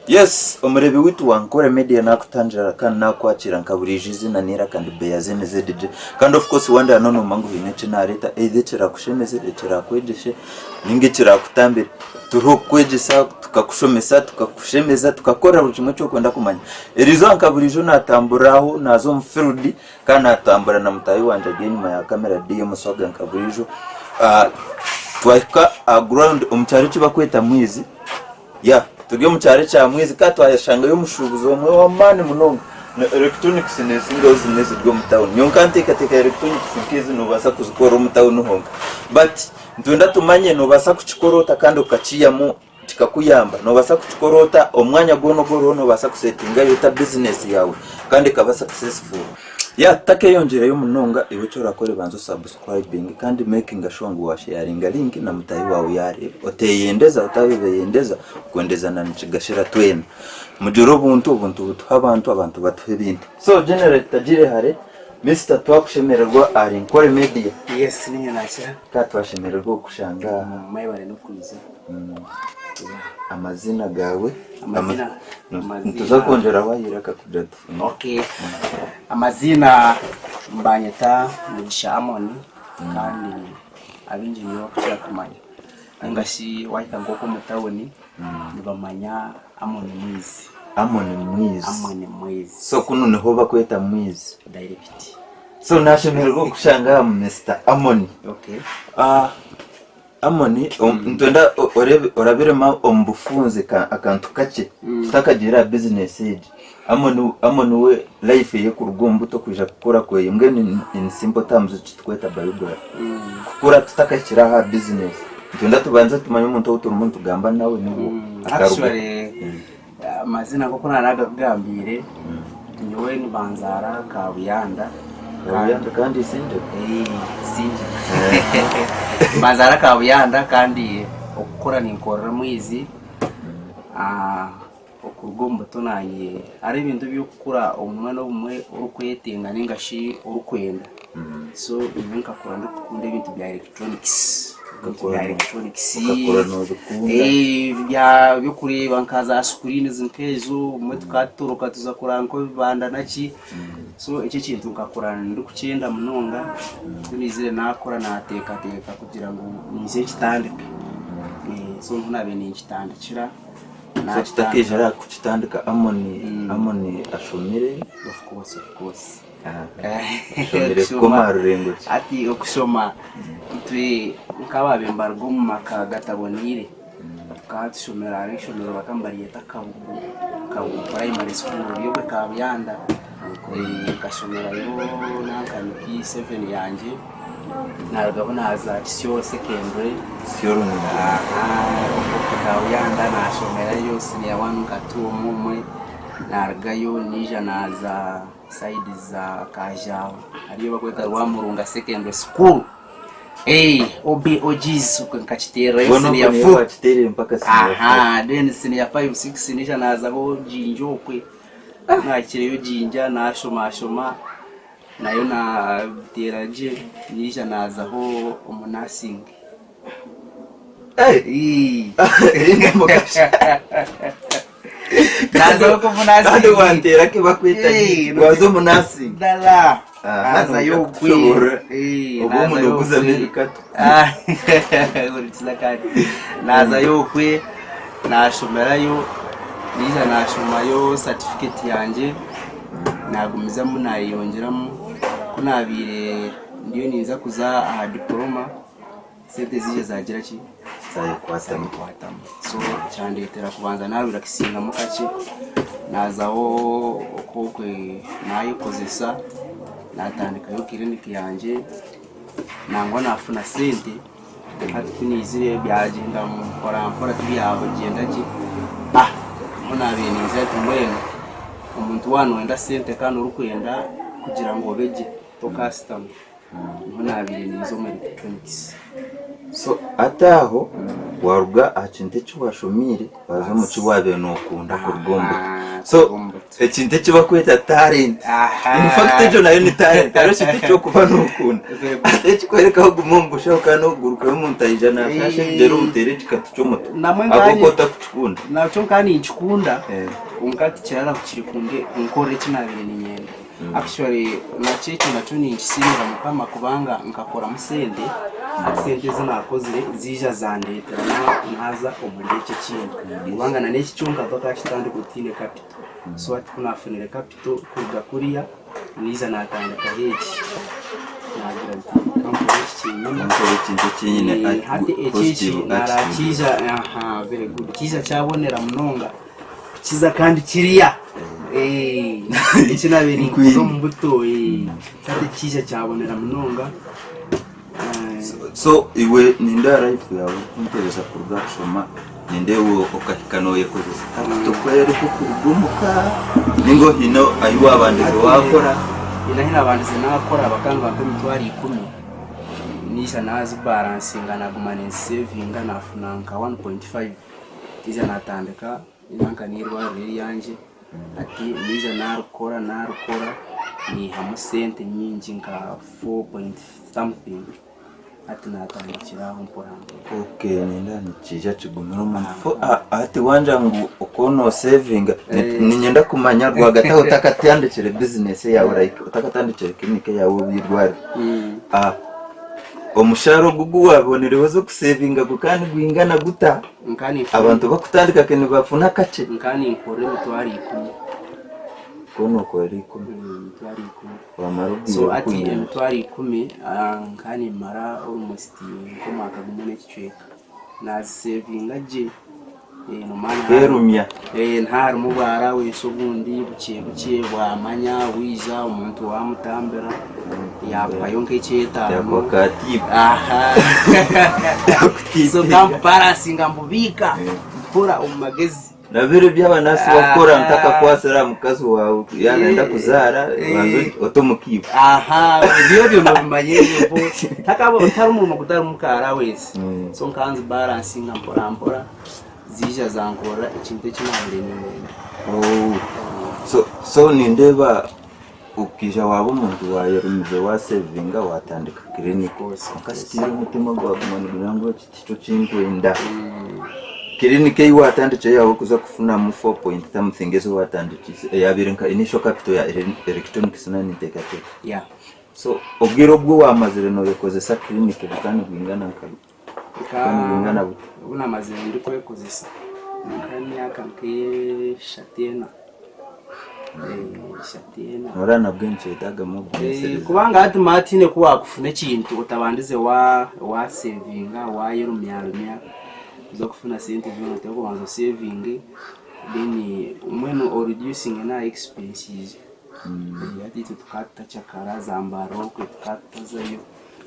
Yes omurebi waitu wa Nkore Media nakutangira kandi nakwakira nka buriijo eiziina n'eiraka ndi Beyazini ZJ kandi of course wandi hanu nomanya ngu haine eki nareeta either ekirakushemeze, ekirakwegyese ninga ekirakutambire. Turiho kukwegyesa, tukakushomesa, tukakushemeza, tukakora buri kimwe eki orikwenda kumanya. Eriizooba nka buriijo natamburira aho naaza omu field kandi natambura na mutaahi wangye ari enyima ya kamera DM Swaga nka buriijo. Twahika aha ground omu kyaro eki barikweta Mwizi. Yeah, turi omu kyaro ekya Mwizi kandi twayeshangayo omushuubuzi omwe w'amaani munonga. Na electronics neesingaho zimwe eziri omu tawuni. Nyowe nkanteekateeka electronics nk'ezi noobaasa kuzikora omu tawuni honka. But nitwenda tumanye noobaasa kukikora ota kandi okakiihamu kikakuyamba. Noobaasa kukikora ota omwanya gwona ogu oriho noobaasa kusetingayo ota bizinesi yaawe kandi ekaba successful. Yeah, tutakeyongyereyo munonga iwe eki orakore banza osubscribinge kandi makinga sure ngu washaringa link na mutahi waawe yareeba. Oteyendeza otabebeyendeza, okwendezana nikigashira twena. Mugire obuntu, obuntu butuhe abantu, abantu batuhe ebintu. So generally tutagire hare, Mister twakushemererwa ahari Nkore Media. Yes, ninye nakira. Ka twashemererwa okukushanga aha. Mwebare n'okwija. Amazina gaawe? Amazina. Nituza kwongyeraho aha iraka kugira tufune. Okay. Amaziina nibanyeta Mugisha Amon kandi abaingi niiwe barikukira kumanya ninga shi waahika nk'okwo omu tawuni nibamanya Amon Mwizi. Amon Mwizi. Amon Mwizi. So kunu niho bakweta Mwizi. Direct. So nashemererwa okukushanga aha Mister Amon. Okay. Ah, Amon, nitwenda orabiremu omu bufunze akantu kakye tutakagiire aha bizinesi egi. Amon, Amon we life eye kuruga omu buto kwija kukura kweye mbwenu in simple terms eki turikweta biography. Kukura tutakahikire aha bizinesi. Nitwenda tubanze tumanye omuntu ou turimu nitugamba nawe niwe oha. Actually amazina nk'oku naanagakugambiire, nyowe nibanzaara Kabuyanda. Kabuyanda kandi Isingiro? Isingiro. Nibanzaara Kabuyanda kandi okukora ninkorera Mwizi. Okuruga omu buto naanye hariho ebintu eby'okukura obumwe n'obumwe orikwetenga ninga shi orikwenda. So nyowe nkakura ndikukunda ebintu bya electronics. Ebintu bya electronics. Okakura noobikunda. By'okureeba nka za screens nk'ezo, obumwe tukaba tutoroka tuza kuraba nk'ebibanda naki. So ekyo ekintu nkakura ndikukyenda munonga, ku naizire naakura naateekateeka kugira ngu nyije nkitandike. So niho naabaire ninkitandikira. So tutakeija aha kukitandika Amon, Amon ashomire? Of course, of course. Ashomire kukoma aha rurengo ki? Hati okushoma itwe nk'abaabaire nibaruga omu maka gataboneire, tukaba tushomera hariho eishomero bakaba nibaryeta Kabugu, Kabugu Primary School riri okwe Kabuyanda. Nkashomerayo nanka ni P7 yangye. Narugaho naaza Kisyoro Secondary. Kisyoro ni ngyenda. Okwe Kabuyanda nashomerayo senior one nka two omwe omwe. Narugayo naija naaza sayidi za Kajaaho hariyo ei barikweta Rwamurunga Secondary School. OBOGs okwe nkakiteererayo Boona okwe senior niyo four. wakiteerire mpaka senior four. Aha, then senior five, six naija naazaho Jinja okwe. Ku naahikireyo Jinja naashomashoma. Nayo nateera gye naija naazaho omu nursing. Naazaho omu nursing. Kandi wanteera ke bakweta waza omu nursing. Dala. Naazayo okwe. Oba omu noguzamu ebikatu. Hurikiza kandi. Naazayo okwe naashomerayo naija naashomayo certificate yangye. Naagumizamu naayeyongyeramu, ku naabaire ndiyo ninza kuza aha diporoma, sente ziija zaagira ki? Zaayekwatamu. So kyandeetera kubanza naarirakisingamu kakye, naazaho okwo naayekozesa, naatandikayo kiriniki yangye, nangwa naafuna sente. Hati ku naizire byagyenda mpora mpora tibyagyenda gye, niho naabaire ningira nti mbwenu omuntu waaba nooyenda sente kandi orikwenda kugira ngu obe gye tokaashutama, niho naabaire ninza omu electronics. So hati aho waruga aha kintu eki washomiire waaza omu ki waabaire nookunda kuruga omu buto. So Kuruga omu buto. capital. Ekintu eki bakweta talent. Aha. In fact egyo nayo ni talent. Hariho ekintu eky'okuba nokunda. Ate ekikwereka aho oguma omu bushaho kandi ogurukayo omuntu aija nashasha ebigyere omuteera ekikatu ky'omutwe. Namwe Ahabw'okuba nkanye otakukikunda. nakyo nka ninkikunda Eh. kwonka tikirarahukire kunde kunkorera eki nabaire niinyenda. Actually nakyo ekyo nakyo ninkisiimira Mukama kubanga nkakoramu sente, hati sente ezi naakozire zaija zandeetera naaza omuri eki ekindi kubanga na n'eki kyonka tokakitandika otaine capital. So hati ku naafunire capital kuruga kuriya naija naatandikaho eki, naagira nti ka nkore eki kyenyine. Ka nkore ekintu eki nyine Hati eki eki positive attitude. naarakiija aha very good kiija kyabonera munonga. Kukiza kandi kiriya eki nabaire ninkunda omu buto hati kiija kyabonera munonga. So iwe nindeeba life yaawe orikunteereza kuruga aha kushoma nindeeba okahika noyekozesa capital ku eriho kuruga omuka ninga haine ahu waabandize waakora? Haine ahu naabandize naakora bakaba nibampa emitwaro ikumi naija naazibaransinga naaguma ninzisevinga naafuna nka 1.5. Naija natandika nanka n'eirwariro eryangye hati naija narikora narikora naihamu sente nyingi nka four point something hati natandikira aho mpora mpora. Okay nindeeba nikiija kigumire omuntu hati wangira ngu oku nosevinga niinyenda kumanya rwagati aho otakatandikire bizinesi yaawe like otakatandikire kiriniki yaawe oba eirwariro. Omushaara ogu ogu waabonire waza okusevinga gukaba nigwingana guta? Abantu bakutandika ke nibafuna kakye. Nkaba ninkorera emitwaro ikumi. Okaba nokorera ikumi? Emitwaro ikumi. Wamara obwire So hati burikwingana ki? emitwaro ikumi nkaba nimmara almost nk'omwaka gumwe n'ekicweka. Naazisevinga gye. Kwerumya. Harimu obwa allowance obundi bukye bukye bwamanya bwija omuntu wamutambira yakuhayo nk'ekyetaano Yakuha ka tip. So nkambubalansinga mbubiika mpora omu magezi. Na biri ebi abanasi bakukora ntakakwatsire aha mukazi waawe yaaba nayenda kuzaara banza ote omu kiibo. Aha ebyo ebyo nobimanya ebyo tihariho omurimo gutarimu ka allowance. So nkaba nzibalansinga mpora mpora ziija zankorera ekintu eki naabaire niinyenda. So so nindeeba okaija waaba omuntu waayerumize waasevinga waatandika clinic kwonka still omutima gwaguma nigugira ngu eki tikyo kinkwenda. Clinic ei waatandikire yaawe kuza kufunamu four point something ezi waatandikiise eyaabaire nka initial capital ya electronics naaba ninteekateeka. Yeah. So obwire obu waamazire nooyekozesa clinic bukaba nibwingana nka bukaba nibwingana buta? Obu naamazire ndikwekozesa nk'emyaka nk'eshatu ena, eshatu ena. Noreeba nabwo nikyetagamu ogumisiriza. Kubanga hati manya tihaine ku waakufuna ekintu otabandize waasevinga, waayerumyarumya kuza kufuna sente zoona oteekwa kubanza osevinge then mbwenu oredusinge n'aha expenses. Hati itwe tukaba tutakyakara za Mbarara okwe tukaba tutazayo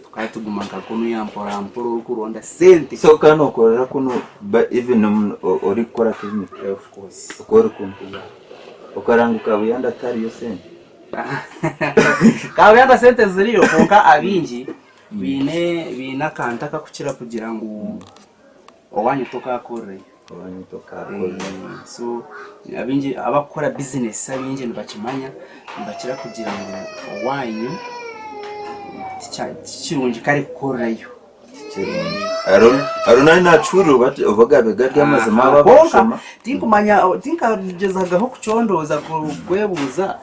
tukaba tuguma nka kunuya mpora mpora orikuronda sente. So okaba nokorera kunu even orikukora clinic? Of course. Okaba ori kunu? Yeah. Okaranga Kabuyanda tihariyo sente? Kabuyanda sente ziriyo kwonka abaingi baine baine akantu akakukira kugira ngu owanyu tokakorerayo. So abaingi abakukora bizinesi abaingi nibakimanya nibakira kugira ngu owaanyu tikirungi kare kukorerayo. Hariho nari naakihurira oba gaabaire gari amazima abo Kwonka abakushoma. tinkumanya tinkagyezagaho kucondooza kwebuuza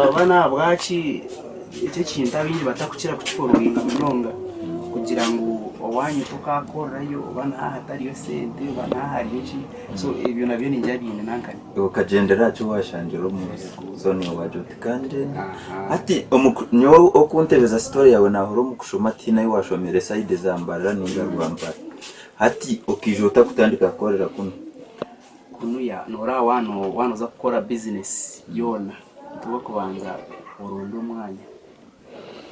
oba n'ahabwaki ekyo ekintu abaingi batakukira kukifollowinga munonga kugira ngu owaanyu tokakorerayo oba niho ahatariyo sente oba niho ahariyo ki so ebyo nabyo ningira biine nankani. Okagyendera aha ki waashangire omu nsi so niiwe waagira oti ka ngyende. Hati nyowe okuntebeza story yaawe naahurira omu kushoma tihaine ahu waashomeire sayidi za Mbarara nainga Rwampara. Hati okaija ota kutandika kukorera kunu? Kunuya noreeba waaba nooza kukora bizinesi yoona nituba kubanza oronde omwanya.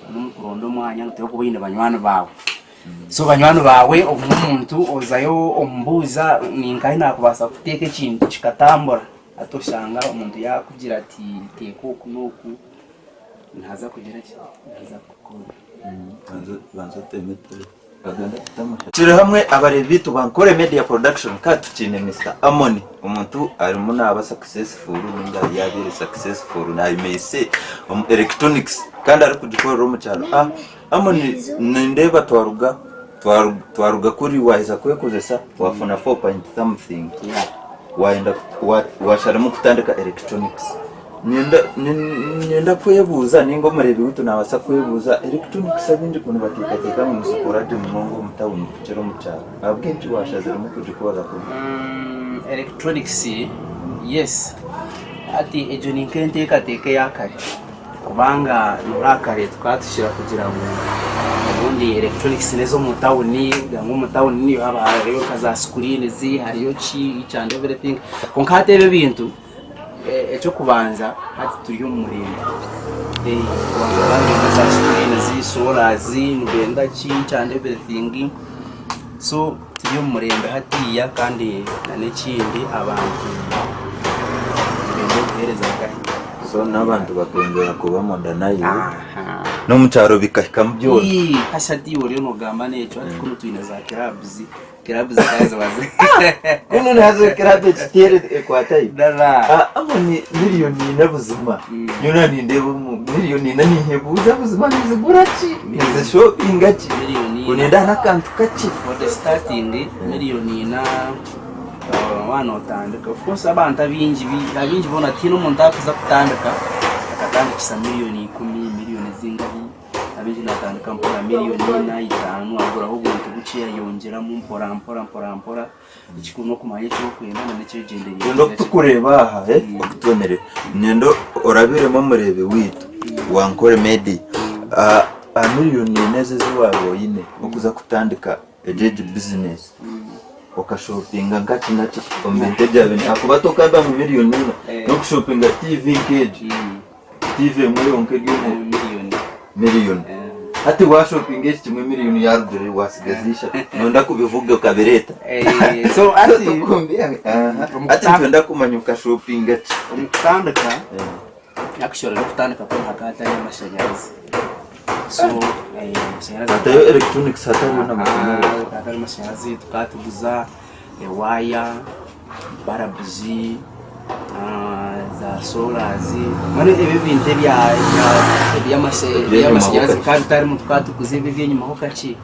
Omu kuronda omwanya noteekwa kuba oine banywani baawe. So banywani baawe obumwe omuntu ozayo omubuuza ninkahi nakubaasa kuteeka ekintu kikatambura. Hati oshanga omuntu yaakugira ati teeka oku n'oku nihaza kugira ki, nihaza kukora. Banza oteme etaara. Turi hamwe abareebi baitu ba Nkore Media Production kandi tukiine Mister Amoni omuntu arimu naaba successful ninga yabaire successful nayemeise omu electronics kandi arikugikorera omu kyaro. Ah Amoni nindeeba twaruga twaruga kuri waheza kwekozesa wafuna four point something wayenda washaramu kutandika electronics. Niinyenda kwebuuza nainga omureebi waitu naabaasa kwebuuza electronics abaingi ku nibateekateeka ngu nizikora gye munonga omu tawuni kukira omu kyaro. Ahabw'enki waashaziremu kugikorera kunu? Electronics yes hati egyo ni nk'enteekateeka eya kare kubanga noreeba kare tukaba tukira kugira ngu obundi electronics n'ez'omu tawuni kugira ngu omu tawuni niyo haba hariyo nka za screens hariyo ki each and everything kwonka hati ebi ebintu Eky'okubanza hati turi omu murembe za sikuriini, sorazi nibenda ki each and everything so turi omu murembe hatiiya kandi n'ekindi abantu nibenda obuheereza bwahi. So n'abantu bakongera kuba modernize n'omu kyaro bikahikamu byona. Kasha hati iwe oriyo noogamba n'ekyo hati kunu twine za kiraabuzi. Club zikaba ziba zi- Kunu nazo club ekiteere ekwatayo. Dara. Ah, abo ni miliyoni ina buzima. Nyona nindeeba omu miliyoni ina ninyebuuza buzima nizigura ki? Nizishopinga ki? Miliyoni ina. Kunenda n'akantu kakye. For the starting miliyoni ina waaba notandika of course abantu abaingi abaingi boona tihaine omuntu arikuza kutandika akatandikisa miliyoni ikumi miliyoni zingahi. Abaingi natandika mpora miriyoni ina, itaano aguraho obuntu bukye ayongyeramu mpora mpora mpora mpora ekikuru n'okumanya eki orikwenda nana eki ogyendereire. Nyenda okutukureeba aha okutwemere nyenda orabiremu omureebi waitu wa Ankole Media aha miriyoni ina ezi ezi waaba oine okuza kutandika egyo egi bizinesi okashopinga nka ki na ki omu bintu ebyabaire ahakuba tokagamba ngu miriyoni ina n'okushopinga TV nk'egi. TV emwe yonka eri omu miriyoni. Hati washopinga eki kimwe miriyoni yarugire wasigaza ishatu. Noyenda kubivuga okabireeta. So hati Hati nitwenda kumanya okashopinga ki. Omu kutandika actually n'okutandika kwo hakaba hatariyo amashanyarazi. So amashanyarazi Hatayo electronics hatariyo n'amashanyarazi. Hakaba hatariyo amashanyarazi tukaba tuguza ewaaya barabuzi za sorazi mbwenu ebi ebintu eby'amashanyarazi bikaba bitarimu tukaba tuguza ebi eby'enyimaho kakye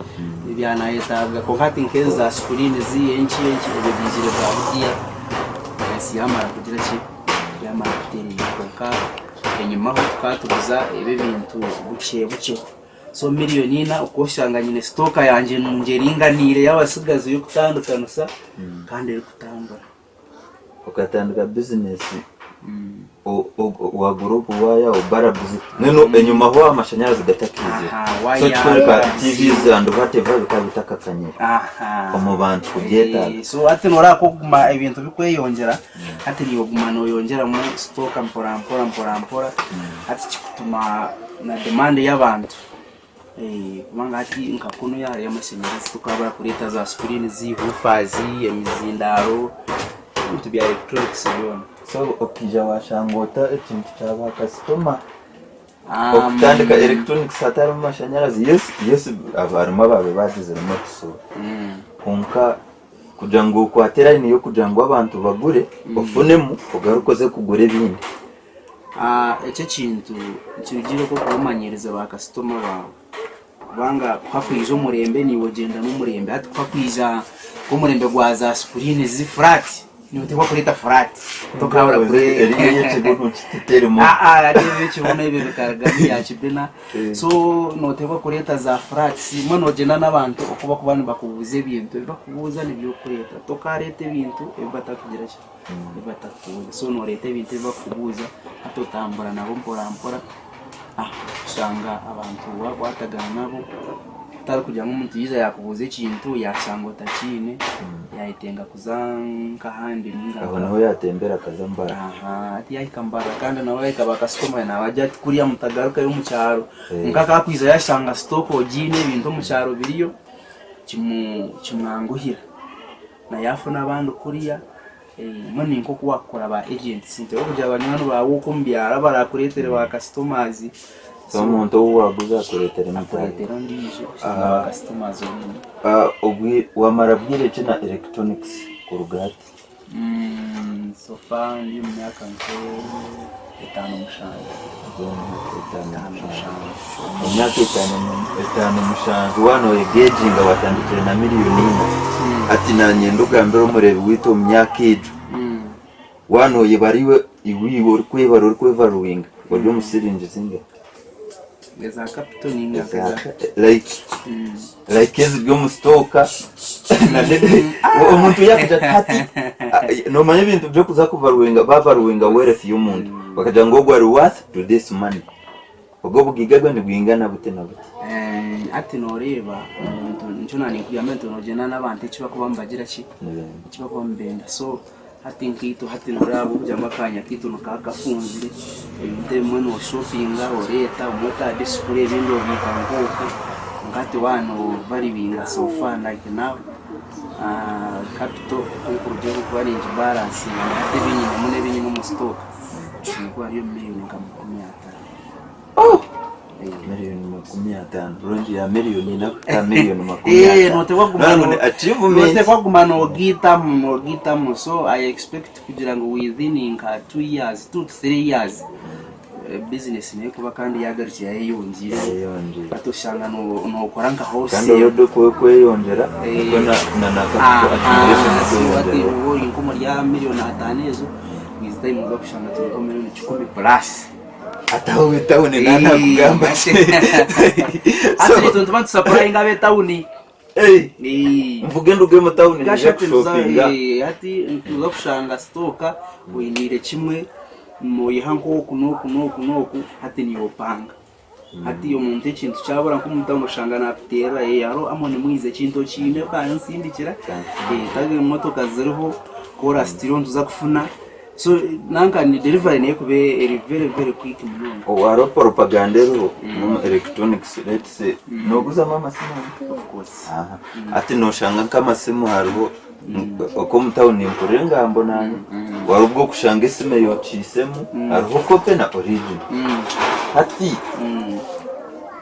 ebyanayetaaga kwonka hati nk'ezi za sikuriini enki enki ebyo byizire bwa butiya ensi yamara kugira ki yamara kutereera kwonka enyimaho tukaba tuguza ebi ebintu bukye bukye. So miriyoni ina okwoshanga nyine sitooka yangye nungi eringaniire y'abatsigazi y'okutandikanisa kandi erikutambura. Okatandika bizinesi wagura obuwaaya obarabuzi mbwenu enyima ho amashanyarazi gatakiizire Aha, so waya, kikworeka barabuzi. TVs and whatever bikaba bitakakanyire Aha. omu bantu kubyetaaga. So hati noreeba ku okuguma ebintu bikweyongyera hati niiwe oguma noyongyeramu sitooka mpora mpora mpora mpora hati kikutuma na demand y'abantu kubanga hati nka kunu hariyo amashanyarazi tukaba barakureeta za screens, woofers, emizindaaro ebintu bya electronics byona. So okaija washanga ota ekintu kya ba kasitoma okutandika electronics hatarimu mashanyarazi yes yes harimu abaabaire bagiziremu otusoro kwonka kugira ngu okwate layini y'okugira ngu abantu bagure ofunemu ogaruke oze kugura ebindi. Eki ekintu nikirugirira oku orikuba omanyirize ba kasitoma baawe kubanga ku hakwija omurembe naiwe ogyenda n'omurembe hati ku hakwija nk'omurembe gwa za sikuriini ezi furaati naiwe oteekwa kureeta furaati tokabura ekibuno ebyo bikarugamu bya kibina so noteekwa kureeta za furaati mbwenu nogyenda n'abantu oku barikuba nibakubuuza ebintu ebi barikubuuza nibyo orikureeta tokareeta ebintu ebi batakugira ki. Ebi batakubuuza so noreeta ebintu ebi bakubuuza hati otambura nabo mpora mpora oshanga abantu wakwatagana nabo otari kugira ngu omuntu yaija yakubuuza ekintu yashanga otakiine yayetenga kuza nk'ahandi ninga Aho niho yatembera akaza Mbarara. Hati yahika Mbarara kandi nawe yahika ba kasitoma nabagira ati kuriya mutagarukayo omu kyaro kwonka akakwija yashanga sitoka ogiine ebintu omu kyaro biriyo kimwanguhira. Na yaafuna abandi kuriya mbwenu ni nk'oku waakukora ba agents nti orikugira banywani baawe okwo omu byaro abarakureetere ba customers. So omuntu ou waaguza akureetera emitahi. Akureetera ondiijo oshanga Ah. ba customers oine. Ah, obwi wamara bwire ki na electronics kuruga hati? So far ndi omu myaka nk'etaano mushanju. Etaano mushanju. Emyaka etaano mushanju waaba noyegeginga watandikire na miriyoni ina. Hati nanye ndugambire omureebi waitu omu myaka egyo waaba noyebara iwe iwe orikwebara orikwevaluwinga ori omu siringi zingahi? Eza capital ninga nk'eza Like like eziri omu sitooka omuntu yakugira ati hati nomanya ebintu by'okuza kuvaluwinga bavaluwinga wealth y'omuntu bakagira ngu ogu ari worth to this money ogu obugaiga bwe nibwingana buti na buti. Hati noreeba omuntu nikyo nanikugamba nti nogyenda n'abantu eki bakuba nibagira ki eki bakuba nibenda so Hati nkaitwe hati noreeba ahabw'okugira ngu akanya kaitu nikaba kafunzire, ebintu ebimwe noshopinga oreeta obumwe otaaha disipure ebindi obiika nk'okwo kwonka hati waaba novaluinga so far like now capital ku nkuruga kuba ningibaransinga hati ebi nyinemu n'ebi nyine omu sitooka biine kuba biri omu miriyoni nka 50. Miriyoni 50 rongi ya miriyoni ina kuhika miriyoni 50 Ngu ni achievement. Noteekwa kuguma nogiitamu nogiitamu so I expect kugira ngu within nka 2 years, 2 to 3 years business nekuba kandi yagarukire yayeyongiire Yayeyongiire. hati oshanga nokora nka Kandi wholesale. already oku orikweyongyera nikwo na na na capital accumulation So hati erikweyongyeraho. oba ori nk'omuri ya miriyoni ataano ezo with time noza kushanga turi nka miriyoni kikumi plus. Hati aho etawuni nanakugamba ki? Hati itwe nituba nitusapurayinga ab'etawuni. Hey, mvuge nduge mu tawuni nyije kushopinga. Hati nituza kushanga sitooka oyiniire kimwe noyiha nk'oku n'oku n'oku n'oku hati niiwe opanga. Hati omuntu ekintu kyabura nk'omu tawuni oshanga nakuteerera haro Amoni mwiza ekintu okiine okansindikira, emotoka ziriho, koorasi turiho nituza kufuna. So nanka ni delivery niyo ekuba eri very very quick munonga. Oh, hariho propaganda eriho n'omu electronics let's say noguzamu amasimu Of course. Aha. Hati noshanga nk'amasimu hariho oku omu tawuni nimpurira engambo nanye wari obwo okushanga esimu eyokiisemu hariho copy na original hati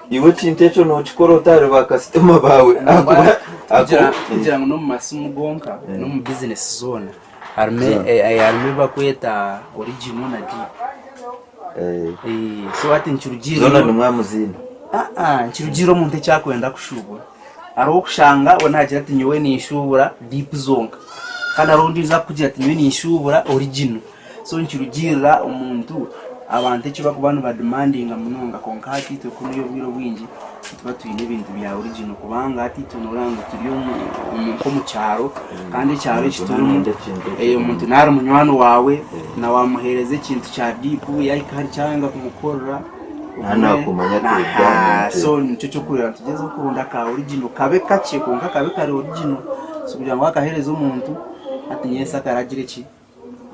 iwe ekintu ekyo nokikora ota ahari ba kasitoma baawe ahakuba Kugira kugira ngu n'omu masimu gonka n'omu bizinesi zoona Harimu harimu ebi barikweta original na deep. So hati nikirugiirira Zoona nimwe muziine? Aa nikirugiirira omuntu eki arikwenda kushuubura. Hariho ow'okushanga we naagira ati nyowe ninshuubura deep zonka kandi hariho ondiijo arikugira ati nyowe ninshuubura original. So nikirugiirira omuntu abantu eki barikuba nibadimandinga munonga kwonka hati itwe kunu obwire obwingi nituba twine ebintu bya original kubanga hati itwe noreeba ngu turi nk'omu kyaro kandi ekyaro eki turimu omuntu naaba ari munywani waawe na wamuheereza ekintu kya deep yahika hari kyayanga kumukorera so nikyo ky'okureeba nitugyezaho kuronda aka original kabe kakye kwonka kabe kari original kugira ngu wakaheereza omuntu hati nyentsya akaragire ki.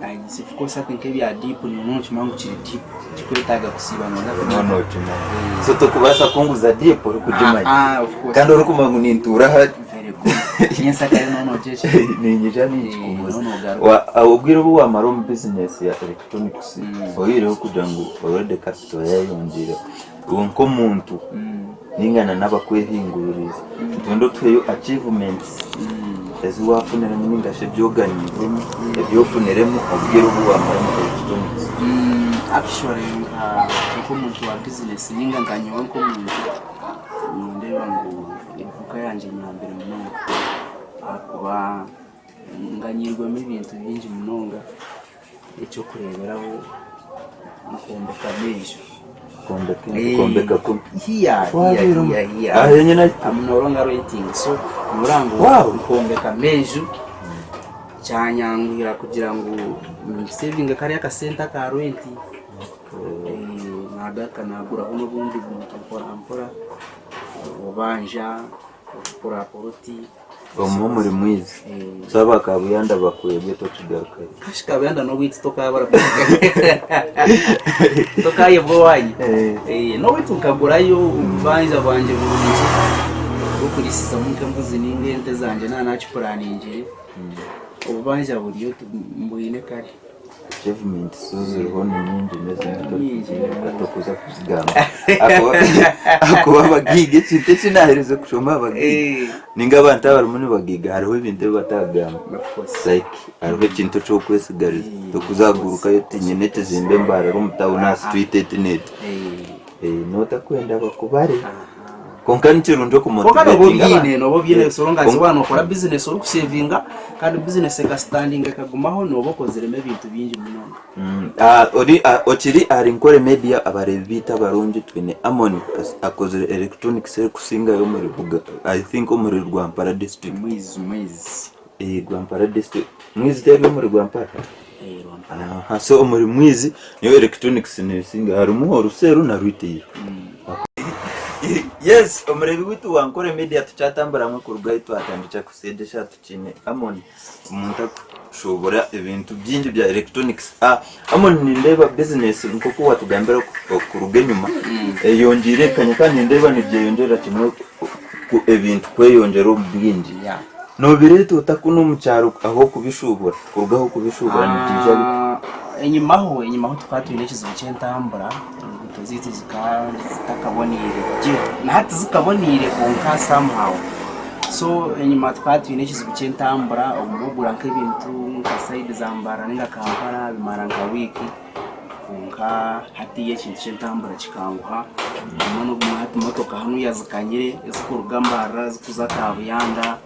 Of course hati nk'ebya deep niiwe nookimanya ngu kiri deep tikikwetaaga kusiiba nooza Nooba nookimanya. So torikubaasa kunguza deep orikugimanya. Ah, of course. Kandi orikumanya ngu nintuura hare. Very good. Nyentsakare nooba noogira ki? Niinyija ninkikuguza. Nooba noogaruka. Obwire obu waamara omu bizinesi ya electronics, oyihireho kugira ngu already capital yayeyongiireho, iwe nk'omuntu ninga na n'abakwehinguririize, nitwenda otuheyo achievements ezi waafuniremu ninga shi ebi oganyiirwemu, ebi ofuniremu obwire obu waamara omu electronics. Actually nka nk'omuntu wa bizinesi ninga nka nyowe nk'omuntu, nindeeba ngu eduuka yangye enyambire munonga ahakuba nganyiirwemu ebintu bingi munonga. Eky'okureeberaho nkombeka amaijo. Kwombeka enju, kwombeka kubi. Hiya, hiya, hiya, hiya. Aha henyine ati. I'm no longer renting. So, noreeba ngu Wow. nkombeka amaijo kyanyanguhira kugira ngu nsevinge kariya akasente aka renti. Nagaruka naguraho n'obundi buntu mpora mpora, obubanja, okugura poloti. Omwe omuri mwizi. So aba Kabuyanda bakwebwe tokigarukayo. Kashi Kabuyanda n'owaitu tokaabura tokaayebwa owaanyu. N'owaitu nkagurayo obubanja bwangye burungi bw'okurisizamu nk'embuzi nainga ente zangye naaba naakipuraaningire. Obubanja buriyo mbwine kare. Achievements zo ziriho ni nyingi n'ezindi Nyingi. tokuza kuzigamba ahakuba abagaiga ekintu eki naaherize kushoma abagaiga ninga abantu abarimu nibagaiga hariho ebintu ebi batagamba Of course. like hariho ekintu eky'okwesigariza tokuzagurukayo oti nyine ekizimbe mbarara omu tawuni aha street eti n'eti notakwenda bakubare. Kwonka ni kirungi Kwonka nooba okumotivetinga obyine, abantu. nooba obyine so long as waaba nookora bizinesi orikusevinga kandi bizinesi ekasitandinga ekagumaho nooba okoziremu ebintu bingi munonga. Ori okiri ahari Nkore Media abareebi baitu abarungi twine Amon akozire electronics erikusingayo omuri I think omuri Rwampara district. Mwizi mwizi. Rwampara district. Mwizi teri omuri Rwampara? Aha, so omuri Mwizi niyo electronics nesinga harimu wholesale na retail. Yes, omureebi waitu wa Nkore Media tukyatambura hamwe kuruga ahu twatandikira kuseegyesha tukiine Amon omuntu arikushubura ebintu bingi bya electronics. Ah, Amon nindeeba business nk'oku watugambira kuruga enyima eyongyeire ekanya kandi nindeeba nibyeyongyerera kimwe ebintu kweyongyera omu bwingi. Noobireeta ota kunu omu kyaro ah'okubishuubura? Kuruga aho kubishuubura nibiija bita? Enyimaho, enyimaho tukaba twine ekizibu ky'entambura, enguuto zaitu zikaba zitakaboneire gye, na hati tizikaboneire kwonka somehow. So enyima tukaba twine ekizibu ky'entambura, obumwe ogura nk'ebintu nka sayidi za Mbarara ninga Kampala bimara nka wiiki, kwonka hatiiya ekintu ky'entambura kikanguha, obumwe n'obumwe hati motoka hanuya zikanyire ezikuruga Mbarara zikuza Kabuyanda.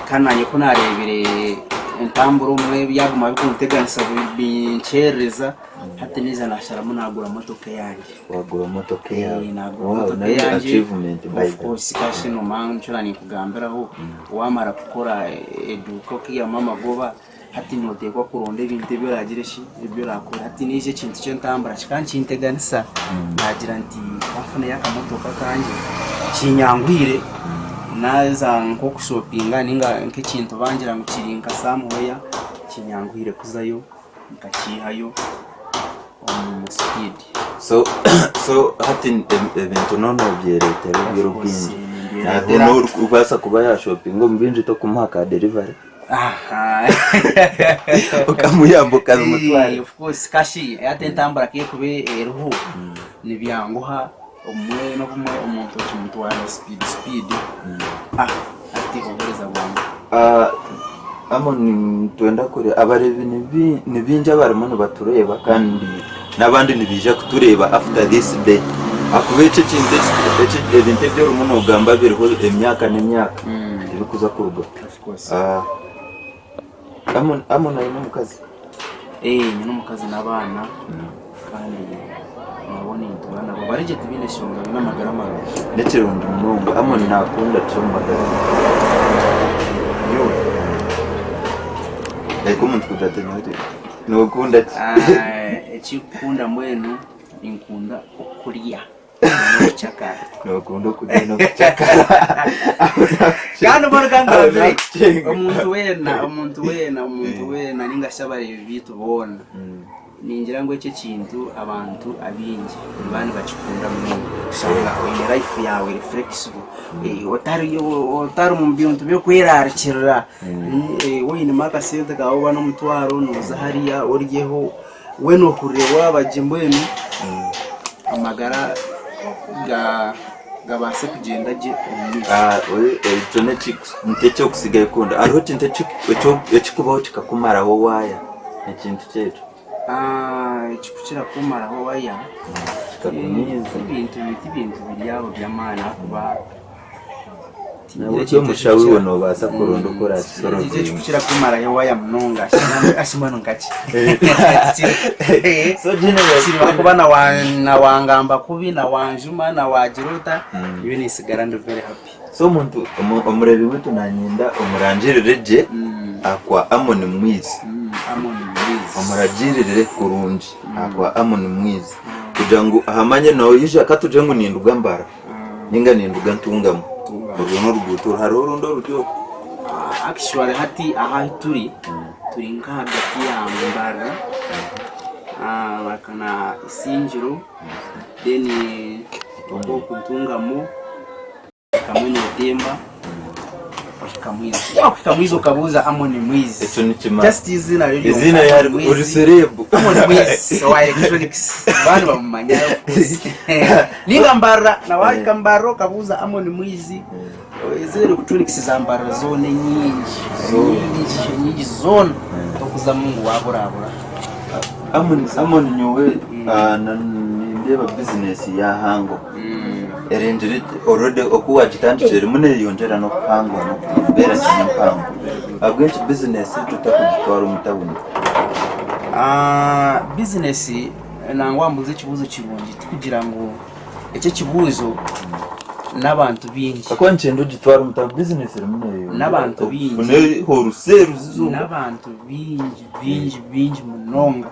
Kandi naanye ku naareebire entambura obumwe byaguma bikunteganisa binkyerereza, hati naija naasharamu naagura motoka eyangye. Wagura motoka eyaawe. Naagura Wow, motoka nayo eyangye. achievement by Of the way. course kashi noomanya nikyo naaninkugambiraho, waamara kukora eduuka okaihamu amagoba, hati nooteekwa kuronda ebintu ebi oraagire ki, ebi oraakora. Hati naija ekintu ky'entambura kikaba nikinteganisa, naagira nti kanfuneyo akamotoka akangye kinyanguhire, naaza nk'okushopinga nainga nk'ekintu bangira ngu kiri nka somewhere, kinyanguhire kuzayo nkakiihayo omu sipiidi. So so hati ebintu noba nobyeretera obwire Of course, obwingi. nimbyereetera. Hariho n'orikubaasa kuba yashopinga omu bwingi tokumuha ka delivery. Okamuyamba okabimutwara. Of course kashi hati entambura ku erikuba eriho nibyanguha obumwe n'obumwe omuntu okimutwara speed speed hati obuheereza bwanguha. Amon nitwenda kureeba abareebi ni baingi abarimu nibatureeba kandi n'abandi nibaija kutureeba after this day ahakuba eki ekintu ebintu ebi orimu nogamba biriho emyaka n'emyaka tibikuza kurugaho. Amon aine omukazi? Nyine omukazi n'abaana kandi nabo nintuura nabo bari gye tibaine nshonga baine amagara marungi. Nikirungi munonga. Amon nakunda ki omu magara ge? Nyowe? Like omuntu kugira ati nyowe nokunda ki? Ekikukunda mbwenu ninkunda okurya. N'okucakara. Nokunda okurya n'okucakara. Kandi mbwenu ka nkugambire, omuntu weena, omuntu weena, omuntu weena ninga shi abareebi baitu boona, ningira ngu eki ekintu abantu abaingi nibaba nibakikunda munonga. Kushanga oine life yaawe eri flexible, otari otari omu bintu by'okwerarikirira, wainemu akasente kaawe oba n'omutwaro nooza hariya oryeho. Weena ohurire waaba gye mbwenu amagara gabaase kugyenda gye omu maisho. Ekyo n'ekyokusigayo kukunda. Hariho ekintu ekikubaho kikakumaraho waaya? Ekintu ki ekyo? Ekikukira kumaraho waaya tibintu biri aho by'amaani ahakuba. Nabwo ori omushaho iwe noobaasa kuronda oku oraakisorovinge. Ekikukira kumarayo waaya munonga ashimwe nkaki So generally ahakuba nawangamba kubi nawanjuma nawagira ota nyowe ninsigara ndi very happy. So omuntu omureebi waitu nanyenda omurangirire gye akwa Amon Mwizi. Amon Mwizi. Omuragirire kurungi akwa Amon Mwizi kugira ngu ahamanye noija katugire ngu ninduga Mbarara. Ninga ninduga Ntungamo. Orwo n'oruguuto oru. Hariho orundi oruri okwo? Actually hati aha ahu turi, turi nk'ahagati ya Mbarara na Isingiro then okwo oku Ntungamo hamwe n'Otemba. Wakuhika Mwizi. Wakuhika Mwizi okabuuza Amon Mwizi. Ekyo nikimara. Just izina ryo ryonka. Izina Amon ryari Mwizi. ori serebu. Amon Mwizi owa electronics. Abantu bamumanya of course. Ninga Mbarara na wahika Mbarara okabuuza Amon Mwizi. Ezi electronics za Mbarara zoona enyingi. Zoona. Enyingi, enyingi zoona. Tokuzamu ngu waburabura. Amon Amon nyowe ah, na- nindeeba bizinesi yahango. Erengire already oku wagitandikire erimu neyeyongyera n'okuhanguha n'okubeera kimwe mpango. Ahabw'enki bizinesi egyo otakugitwara omu tawuni? Bizinesi nangwa wambuuza ekibuuzo kirungi tikugira ngu eki ekibuuzo n'abantu baingi. Ahakuba nikyenda ogitware omu tawuni, bizinesi erimu neyeyongyera. N'abantu baingi. Ofune wholesale zizunga. N'abantu baingi baingi baingi munonga.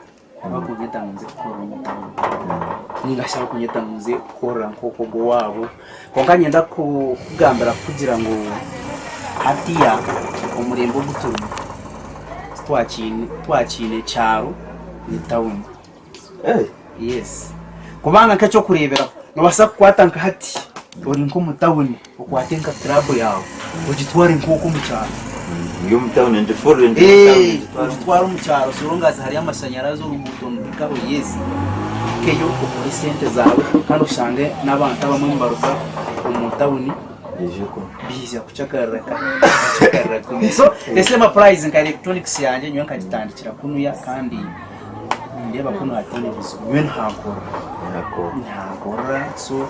Bakunyeta ngu nze kukorera omu tawuni ninga shi bakunyeta ngu nze kukorera nk'oku ogwo owaabo. Kwonka niinyenda kukugambira kukugira ngu hatiiya omurembe ogu turimu titwakiine kyaro ni tawuni. Yes. Kubanga nk'eky'okureeberaho noobaasa kukwata nka hati ori nk'omu tawuni Okwate nka club yaawe ogitware nk'oku omu kyaro. Ndi omu tawuni ngifurure ngye omu tawuni ngitware. Ogitware omu kyaro so long as hariyo amashanyarazi oruguuto niruhikaho yes nkeyo okore esente zaawe kandi oshange n'abantu abamwe nibaruga omu tawuni baija kucakarira kucakarira kunuya. So the same applies nka electronics yangye nyowe nkagitandikira kunuya kandi Nindeeba kunu hataine buzibu nyowe nihankorera nihankorera so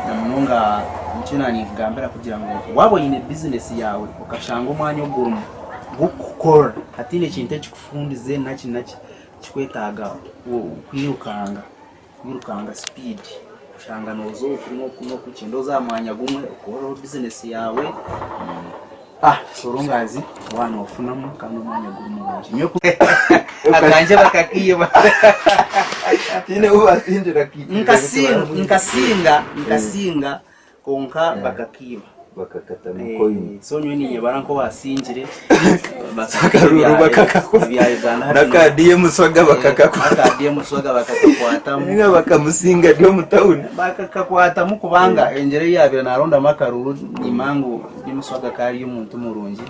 na munonga nikyo naaninkugambira kugira ngu waaba oine bizinesi yaawe okashanga omwanya ogurimu gw'okukukorera hataine kintu ekikufundize naki naki kikwetaaga kwirukanga kwirukanga sipiidi oshanga nooza oku n'oku n'oku kyenda oze aha mwanya gumwe okoreho bizinesi yaawe. Sorongazi waaba noofunamu kandi omwanya guri murungi. Akangye bakakiiba. Tihaine ou basingira akaikiriza Nkasinga, nkasinga, nkasinga kwonka bakakiiba. Bakakatamu koini. So nyowe ninyebara nk'owasingire. Akaruru bakakakwata. Ebya Uganda hati N'aka DM swaga bakakakwata. N'aka DM swaga bakakakwatamu. Ninga bakamusinga ari omu tawuni. Bakakakwatamu kubanga engyera ei yaabaire naarondamu akaruru niimanya ngu Nimuswaga akaba ari omuntu murungi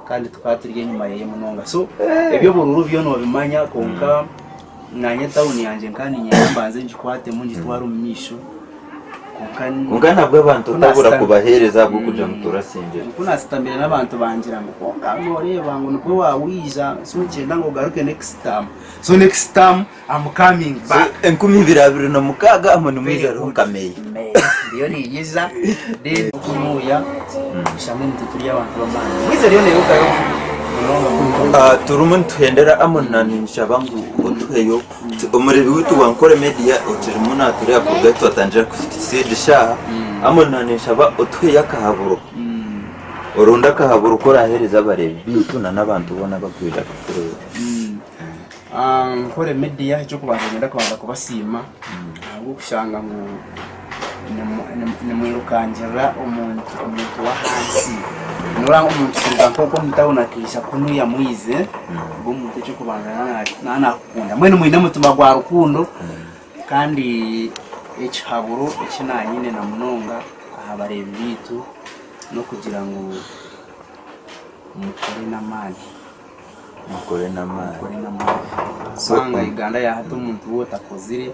kandi tukaba turi enyima yeye munonga so eby'obururu byo nobimanya kwonka nanye tawuni yangye nkaba niinyenda mbanze ngikwatemu ngitware omu maisho kwonka Kwonka nabwo abantu ku otabura naasitamire kubaheereza ahabw'okugira ngu torasingire. ku naasitamire n'abantu bangira ngu kwonka noreeba ngu nibwo waawija so nikyenda ngu ogaruke next term so next term I'm coming So back. 2026 Amoni Very Mwiza ariho good. nka meeya. Meeya ndiyo ninyija then okunuuya oshange nitwe turi abantu b'amaani. Mwiza ariyo neerugayo munonga munonga. Ah, turimu nituhendera Amoni naninshaba ngu otuheyo omureebi waitu wa Nkore Media okirimu natureeba kuruga ahu twatandikira kuhikisa egi shaaha Amoni naninshaba otuheyo akahaburo oronde akahaburo ku oraheereza abareebi baitu na n'abantu boona abakwija kutureeba. Nkore media eky'okubanza niinyenda kubanza kubasiima ahabw'okushanga ngu nimwirukangirira omuntu omuntu w'ahansi. Noreeba omuntu kuruga nk'oku omu tawuni akaija kunuya mwize, ogwo omuntu eky'okubanza naaba nakukunda. Mbwenu mwine omutima gwa rukundo kandi ekihaburo eki naanyine na munonga aha bareebi baitu n'okugira ngu mukore n'amaani. Mukore n'amaani. Mukore n'amaani. So, Kubanga Uganda ya hati omuntu waaba otakozire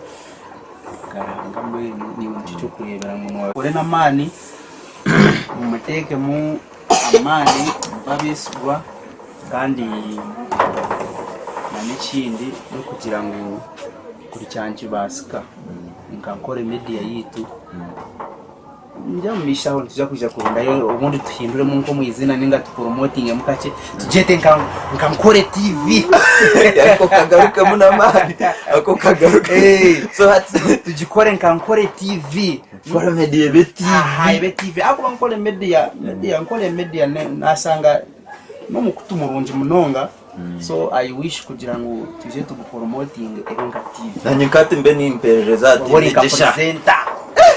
garanga mbwenu niiwe nikyo ky'okureebera ngu mukore n'amaani, muteekemu amaani mube abeesigwa kandi n'ekindi n'okugira ngu buri kyaba nikibaasika nka Nkore Media yaitu. Ningira omu maisho aho nitwija kwija kurondayo obundi tuhinduremu nk'omu iziina ninga tuporomotingemu kakye tugyete nka nka Nkore TV. Ako kagarukemu n'amaani ako kagaruke Eh. so hati Tugikore nka Nkore TV. Nkore Media ebe TV. Aha ebe TV ahakuba Nkore Media Media Nkore Media ne- nashanga n'omukutu murungi munonga So I wish kugira ngu twije tuguporomotinge ebe nka TV. Nanye nkati mbe nimperereza ati Obe ori nka Migisha. presenter.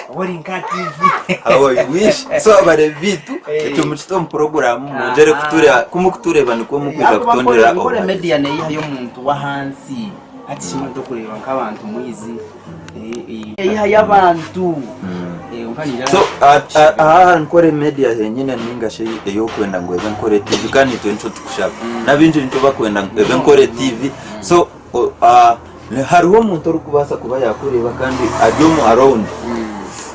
Obe ori nka TV. How I wish. So abareebi baitu Eh. ekyo mukite omu puroguramu mwongyere Aha. kutureeba ku mukutureeba nikwo mukwija Ahakuba kutwongyera Nkore obuhagizi. media neyihayo omuntu w'ahansi. Hati kimwe tokureeba nk'abantu mwizi. Eyihayo abantu. Eh, Kwonka niinyija So aha Ankore Media henyine ninga shi ey'okwenda ngu ebe Ankore TV kandi itwe nikyo tukushaba. N'abaingi nikyo bakwenda ngu ebe Ankore TV. So hariho omuntu orikubaasa kuba yakureeba kandi ari omu around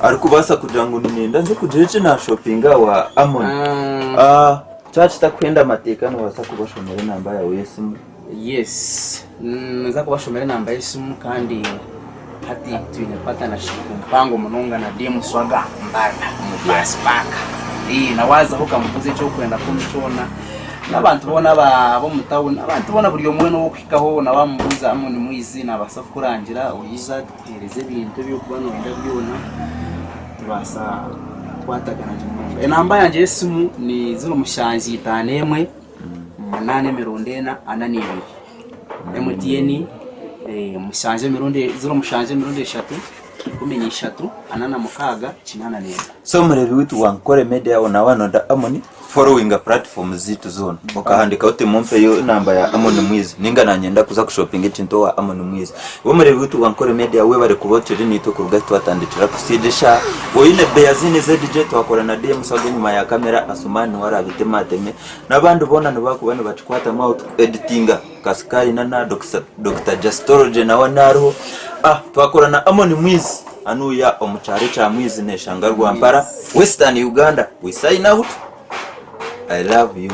arikubaasa kugira ngu niinyenda nze kugira eki naashopinga owa Amon. Kyaba kitakuhenda amateeka noobaasa kubashomera enamba yaawe y'esimu. Yes, ninza kubashomera enamba y'esimu kandi hati twine partnership mpango munonga na DM Swaga Mbarara omu Bus Park. Eh, na waazaho okamubuuza eki orikwenda kunu kyona n'abantu boona ab'omu town, abantu boona buri omwe n'ow'okuhikaho na waamubuuza Amon Mwizi naabaasa kukurangira oija tukuheereze ebintu ebi orikuba nooyenda byona tubaasa kukwatagana gye munonga. Enamba yangye y'esimu ni 0751 munaana emirundi ena ana n'ebiri. MTN mushanju emirundi 07 emirundi eshatu 13 46 81. So omureebi waitu wa Nkore Media ona wanoda Amoni followinga platform zaitu zoona okahandika oti mumpeyo enamba ya Amoni Mwizi ninga nanyenda kuza kushopinga ekintu owa Amoni Mwizi. Iwe omureebi waitu wa Nkore Media webare kuba okiri naitwe kuruga ahu twatandikira kusiiga eshaaha. Oine Beyazini ZJ twakora na DM Swaga enyima ya kamera Asuman niwe arabitemateme n'abandi boona nibakuba nibakikwatamu aho tukueditinga Kasikaari na na Dokita Justology nawe nariho. Ah twakora na Amoni Mwizi hanuya omu kyaro ekya Mwizi neshanga Rwampara Western Uganda. We sign out. I love you.